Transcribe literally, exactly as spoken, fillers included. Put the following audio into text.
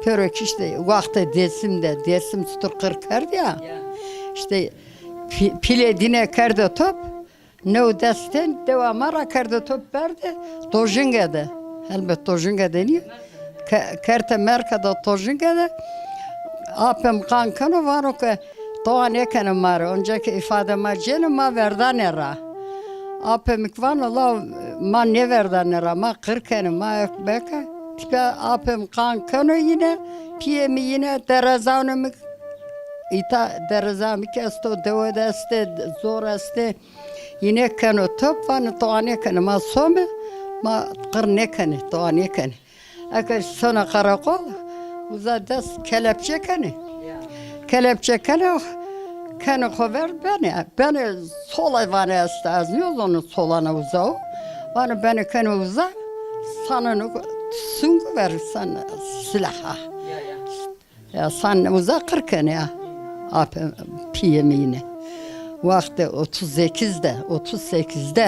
Pêro kî îşte wextê Dêrsim de, Dêrsim çitur qir kerd ya. Ya. Îşte pî-, pîlê dîne kerde top, new des tên dewa ma ra kerde top berde, Tojinge de. Helbet Tojinge de nîyo. Ke-, kerte merkeza Tojinge de. Apê mi qan keno, vano ke towa nêkenê ma rê. Onca ke îfade ma cênê, ma verdanê ra. Apê mi kî vano, la ma nêverdanê ra, ma qir kenê, ma ek beke. Tîka apê mi qan keno yîne, pîyê mi yîne, derezanê mi, îta dereza mi kî esto, dewe de estê, zor estê. Yîne keno top, vanê towa nêkenê, ma some, ma qir nêkenê, towa nêkenê. Eke sona qereqol, uza dest kelepçe kenê. Kelepçe kenê, kenê xo ver benê. Benê sola vanê esta, ez nêzonê solana uza o. Vanê benê kenê uza, saneno sungu ver san silaha. Ya, san uza qir kenê ya. Apê pîyê mi yîne. Wextê otuz sekiz de, otuz sekiz de.